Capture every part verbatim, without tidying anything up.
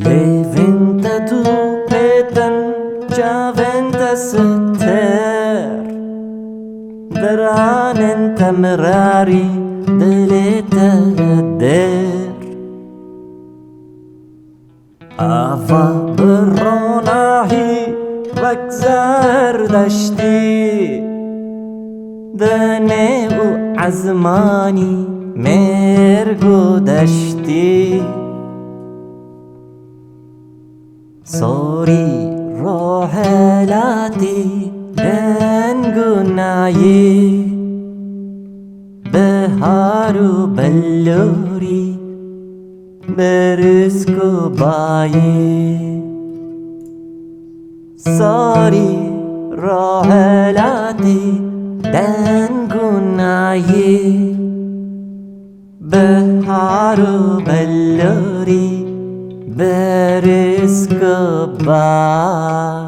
Lêvên te dû pêtin, çavên te siter, diranên te mirarî, dilê te dêr. Ava bi ronahî wek zerdeştî, dinê û ezmanî mêrg û deştî. Sorî rohelatî deng û nayî, bihar û belorî, birisk û bayî. Sorî rohelatî deng û nayî, bihar û belorî, birisk û bayî.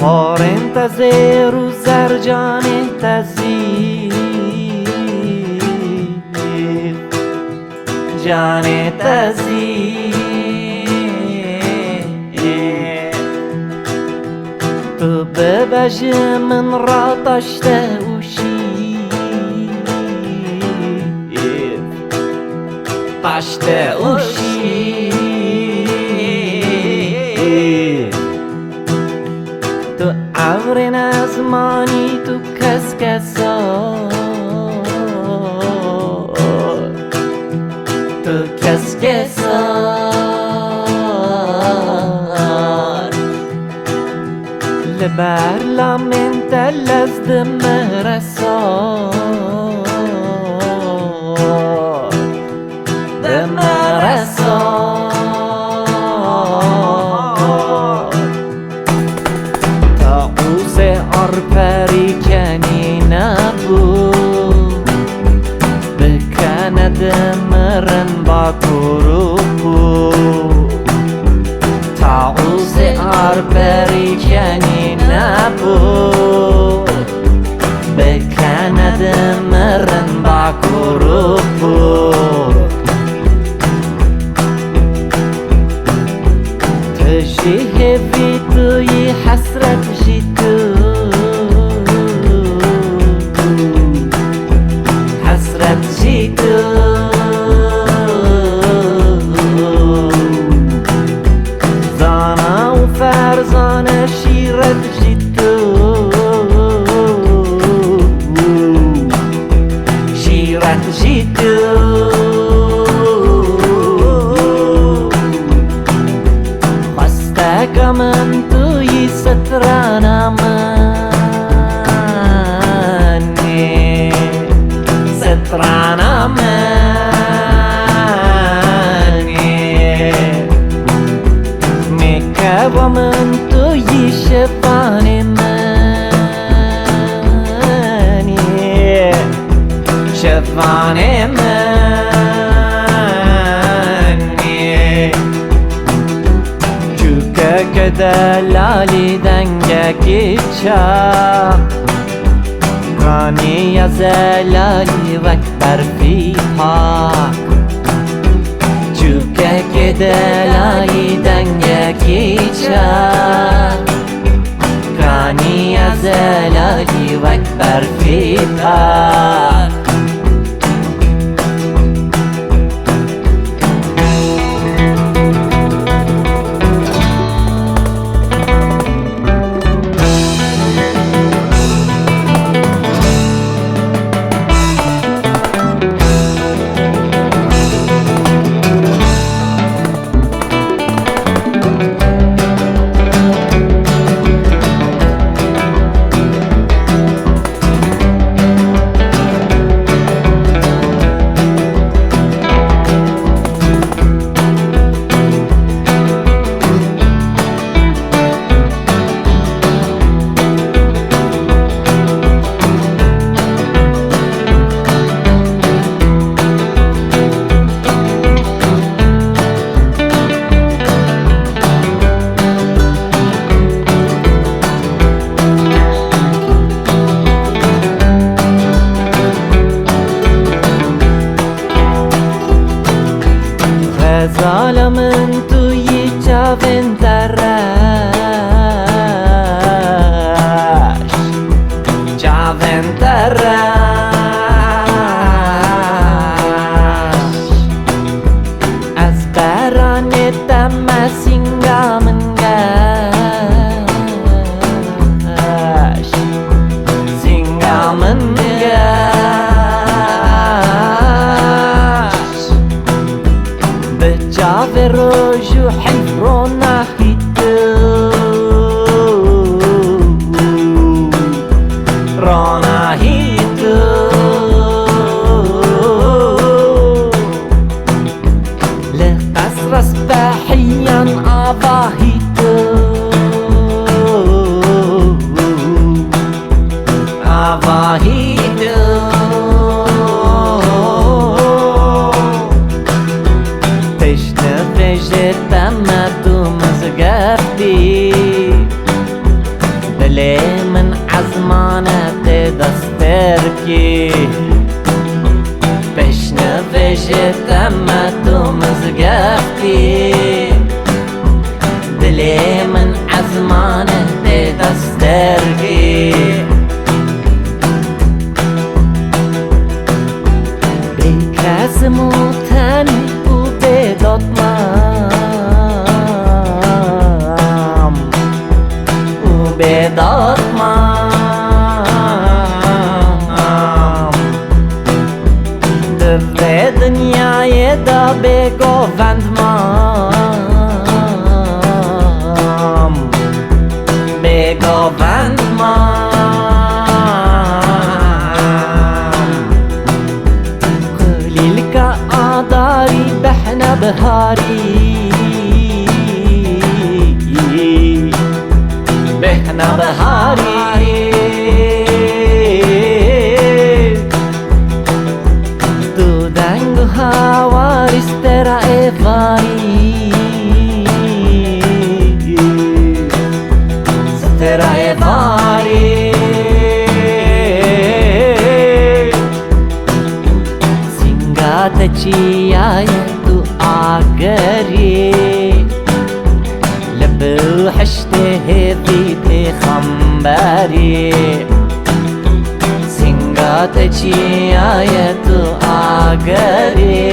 Porên te zêr û zer, canê te zî canê te zî. Tu bibe ji min re taşte û şîr, taşte û şîr. Tu evrên ezmanî, tu kes kesa, tu kes kesa. Li ber lamên te lez dimiresa, dimiresa. Taûsê arperî kenî nebû, bi kene dimirin bakur û pûr. Taûsê arperî kenî nebû, bi kene dimirin bakur û pûr. Tu jî hêvî, tu yî hesret jî tu, hesret jî tu. Zana û ferzane, şîret jî tu, şîret jî tu. Xwesteke min, tu yî strana min î, strana min î. Mêkeva min, tu yî şivanê min î, şivanê min î. Çûkeke delalî, dengekî çak, kaniya zelalî wek berfî pak. Zelalî dengekî çar, kaniya zelalî wek berfî par. Xezala min tu yî çavên te reş, çavên te reş. Ez beranê te me sînga min geş, sînga min geş. Bi çavê roj û heyf ronahî tu, ronahî tu. Li qesra spehiyan avahî tu, avahî tu. Pêşnivêjê te me tu mizgeftî, dilê min ezmane tê destêrkî. Pêşnivêjê te me tu mizgeftî, dilê min ezmane tê destêrkî. Bê kesim û tenî û bê dotmam, û bê dotmam. Di vê dinyayê de bêgovend mam, bêgovend mam. Qilîlka adarî behna biharî, behna biharî. Tu deng û hawarî stera êvarî, stera êvarî. Sînga te çiyaye tu agerî, li bihiştê hêvî pêxemberî. Sînga te çiyaye tu agerî,